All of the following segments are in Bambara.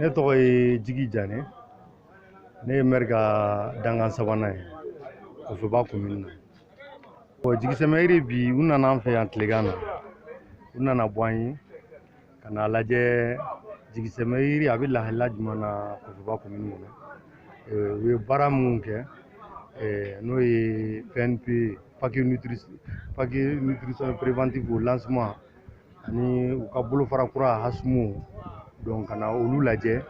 Ne tɔgɔ ye Jigi Jane. Ne ye maire ka dankan sabanan ye Kɔfɛba commune na. Bon, Jigisɛmɛyiri bi, u nana an fɛ yan tilegan na, u nana bɔ an ye ka n'a lajɛ Jigisɛmɛyiri a bɛ lahalaya jumɛn na Kɔfɛba commune kɔnɔ. U ye baara minnu kɛ, n'o ye PNP, paquet nutrition préventif, o lancement ani u ka bolofara kura Hasumu, donc ka na olu lajɛ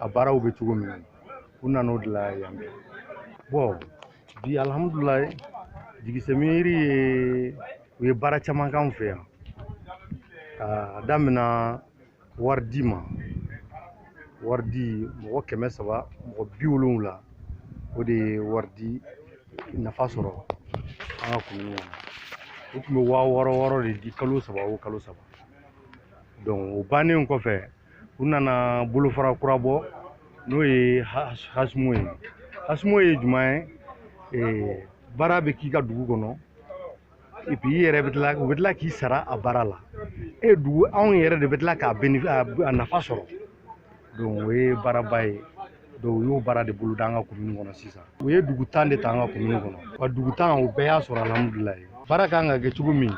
a baaraw bɛ cogo min na. U nana o de la yan bi. Bon, bi, alhamdulilayi, Jigisɛmɛyiri ye, u ye baara caman k'anw fɛ yan, k'a damina wari di ma, wari di mɔgɔ 370, o de ye wari di nafa sɔrɔ an ka commune kɔnɔ. U tun bɛ 6000 6000 de di kalo saba o kalo saba. Donc o bannen kɔfɛ, u nana bolofara kura bɔ, n'o ye Hasumu ye. Hasumu ye jumɛn ye? Baara bɛ k'i ka dugu kɔnɔ, et puis i yɛrɛ bɛ tila, u bɛ tila k'i sara a baara la. E dugu, anw yɛrɛ de bɛ tila k'a a nafa sɔrɔ. Donc o ye baaraba ye. Donc u y'o baara de boloda an ka commune kɔnɔ sisan. U ye dugu 10 de ta an ka commune kɔnɔ, wa dugu 10, o bɛɛ y'a sɔrɔ, alhamdulilayi. Baara kan ka kɛ cogo min,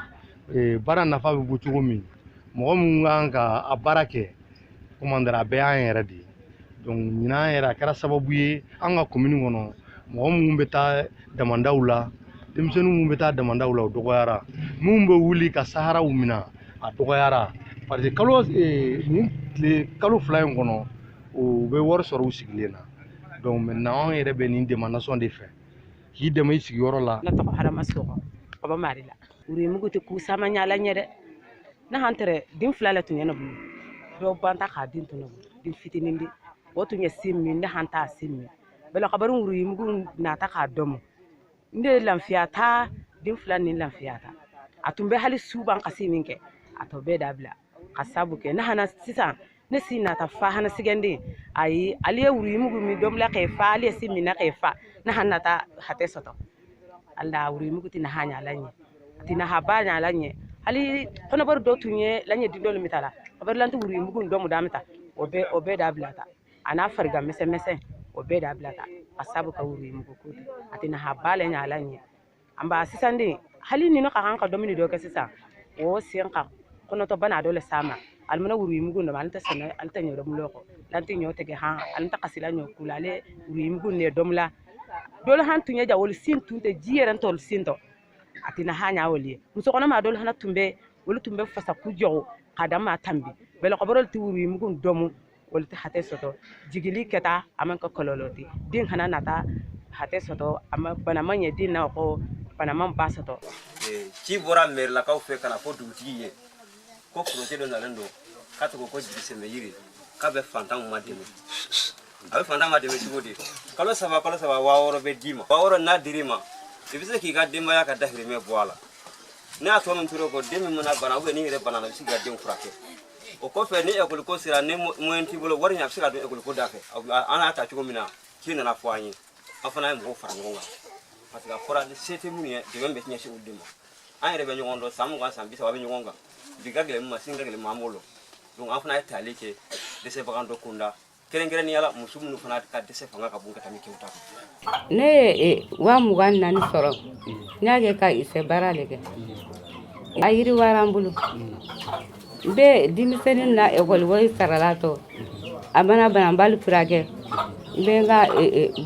baara nafa bɛ bɔ cogo min, mɔgɔ minnu kan ka a baara kɛ, comment dire, a bɛɛ y'an yɛrɛ de ye. Donc ɲinan yɛrɛ, a kɛra sababu ye an ka commune kɔnɔ, mɔgɔ minnu bɛ taa damandaw la, denmisɛnnin minnu bɛ taa damandaw la, o dɔgɔyara. Minnu bɛ wuli ka saharaw minɛ, a dɔgɔyara, parce que kalo nin tile kalo 2 in kɔnɔ, u bɛ wari sɔrɔ u sigilen na. Donc maintenant, anw yɛrɛ bɛ nin dɛmɛ nasɔn de fɛ k'i dɛmɛ i sigiyɔrɔ la. Ne tɔgɔ Hadama Sɔgɔ ka bɔ Mari la. Wurimugu tɛ ku sama ɲala ɲɛ dɛ. Ne han tɛrɛ den fila le tun ye ne bolo, dɔ banta k'a den to ne bolo, den fitinin de o tun ye sin min, ne han t'a sin min bɛlɛ kabari wurimugu nata k'a dɔn ne lafiya ta den fila ni lafiya ta. A tun bɛ hali suban kasi min kɛ, a tɔ bɛɛ dabila ka sabu kɛ ne hana sisan ne si nata fa hana sigɛnden. Ayi, ale ye wurimugu min dɔn k'e fa, ale ye si min na k'e fa, ne han nata hatɛ sɔtɔ ala. Wurimugu tɛna ha ɲala ɲɛ, a tɛna ha ba ɲala ɲɛ. Hali kɔnɔbari dɔ tun ye laɲɛ di dɔlu mi ta la kabari lanti wurimugu dɔ mu dami ta, o bɛɛ dabila ta. A n'a farigan misɛn misɛn, o bɛɛ dabila ta ka sabu ka wurimugu ko tɛ, a tɛna ha ba la ɲala ɲɛ. An ba sisan den hali ni ka kan ka dumuni dɔ kɛ sisan, o sen kan kɔnɔtɔ bana dɔ le sama alimana wurimugu dɔ ale tɛ sɛnɛ, ale tɛ ɲɔ dɔmulɔ kɔ lan tɛ ɲɔ tigɛ han, ale tɛ kasila ɲɔ kula, ale wurimugu ne dɔmula dɔlu han tun ye ja wolu sin tun tɛ ji yɛrɛ tɔlu sin tɔ, a tɛna ha ɲa wolu ye. Muso kɔnɔma dɔlu hana tun bɛ, olu tun bɛ fasa kujɔgo ka dan ma tanbi bɛlɛkɔbɔrɔlu tɛ wurimugu dɔmu, olu tɛ hatɛ sɔtɔ jigili kɛta, a man ka kɔlɔlɔ tɛ den kana nata hatɛ sɔtɔ, a ma bana ma ɲɛ den na kɔ, bana man ba sɔtɔ. Ci bɔra mɛrilakaw fɛ ka na fɔ dugutigi ye ko projet dɔ nalen don k'a tɔgɔ ko Jigisɛmɛ yiri, k'a bɛ fantanw ma dɛmɛ. A bɛ fantan ma dɛmɛ cogo di? Kalo saba kalo saba, 6000 bɛ d'i ma. 6000 n'a dir'i ma, i bɛ se k'i ka denbaya ka dahirimɛ bɔ a la. Ne y'a tɔ min tora o kɔ, den min mana bana ou bien n'i yɛrɛ banana, i bɛ se k'i ka den furakɛ. O kɔfɛ, ni ekɔli ko sera, ni moyen t'i bolo, wari in a bɛ se ka don ekɔli ko da fɛ. An y'a ta cogo min na, ci nana fɔ an ye, an fana ye mɔgɔw fara ɲɔgɔn kan, parce que a fɔra ni se tɛ minnu ye, dɛmɛ bɛ ɲɛsin olu de ma. An yɛrɛ bɛ ɲɔgɔn dɔn san 20, san 30 bɛ ɲɔgɔn kan. Bi ka gɛlɛn min ma, sini ka gɛlɛn min ma, an b'o lɔn. Donc an fana ye tali kɛ dɛsɛbagatɔ dɔ kunda, kɛrɛnkɛrɛnnenya la muso minnu fana ka dɛsɛ fanga ka bon ka tɛmɛ cɛw ta kan. Ne ye 24,000 sɔrɔ, n y'a kɛ ka isɛ baara de kɛ, a yiriwara n bolo. N bɛ denmisɛnnin na ekɔli wari sarala tɔ, a mana bana, n b'ale furakɛ, n bɛ n ka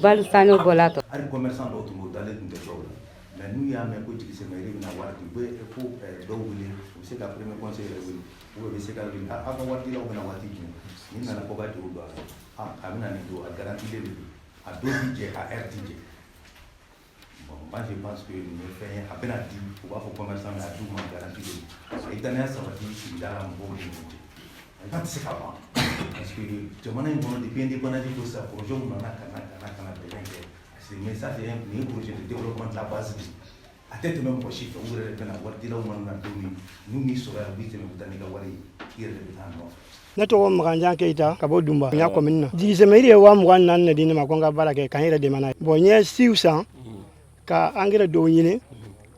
balo sanni bɔla tɔ. Hali commerçant dɔw tun b'o dalen tun tɛ dɔw la, mais n'u y'a mɛn ko Jigisɛmɛ yiri bɛna wari di, u bɛ ko dɔw wele, u bɛ se ka premier conseil yɛrɛ wele ou bien u bɛ se ka wele: aw ka waridilaw bɛna waati jumɛn? Ni nana ko ka juru don a la, a bɛna nin don, a garantilen de don, a don ti jɛ, a heure ti jɛ. Bon, moi je pense que nin ye fɛn ye, a bɛna di, u b'a fɔ commerçant a d'u ma, garantie de don, a ye danaya sabati sigida la mɔgɔw ni ɲɔgɔn cɛ. A tɛ se ka ban, parce que jamana in kɔnɔ, depuis indépendance ko sisan, projet nana ka na dɛmɛ kɛ. Mais ça, c'est un nin ye projet de développement de la base de, a tɛ tɛmɛ mɔgɔ si fɛ. U yɛrɛ de bɛna, waridilaw mana na don min, n'u m'i sɔrɔ yan, u b'i tɛmɛ, u bɛ taa n'i ka wari ye, i yɛrɛ de bɛ taa nɔfɛ. Ne tɔgɔ Makanjan Keyita ka bɔ Dunba n commune na. Jigisɛmɛyiri ye 24,000 de di ne ma ko n ka baara kɛ ka n yɛrɛ dɛmɛ n'a ye. Bon, n ye siw san ka engrais dɔw ɲini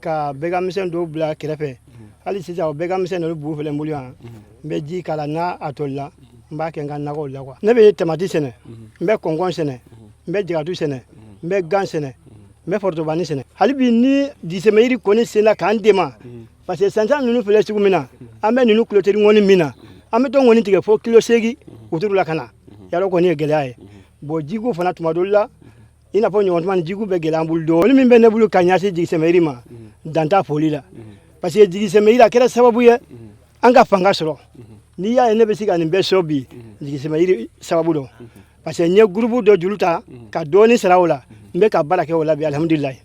ka bɛganmisɛn dɔw bila kɛrɛfɛ. Hali sisan, o bɛganmisɛn ninnu bu filɛ n bolo yan, n bɛ ji k'a la, n'a a tolila n N b'a kɛ n ka nakɔw la quoi. Ne bɛ tamati sɛnɛ, n bɛ kɔnkɔn sɛnɛ, n bɛ jagatu sɛnɛ, n bɛ gan sɛnɛ, n bɛ forotobani sɛnɛ. Hali bi ni jigisɛmɛyiri kɔni sera k'an dɛmɛ, parce que sansan ninnu filɛ sugu min na, an bɛ ninnu clôturer ŋɔni min na, an bɛ to ŋɔni tigɛ fo kilo 8 wotoro la ka na yarɔ, kɔni ye gɛlɛya ye. Bon, jiko fana, tuma dɔ la, i n'a fɔ ɲɔgɔn tuma ni jiko bɛ gɛlɛya an bolo dɔɔni. Min bɛ ne bolo ka ɲɛsin jigisɛmɛyiri ma, dan t'a foli la, parce que jigisɛmɛyiri a kɛra sababu ye an ka fanga sɔrɔ. N'i y'a ye ne bɛ se ka nin bɛɛ sɔrɔ bi, jigisɛmɛyiri sababu dɔn, parce que n ye groupe dɔ juru ta ka dɔɔni sara o la, n bɛ ka baara kɛ o la bi, alihamudulilayi.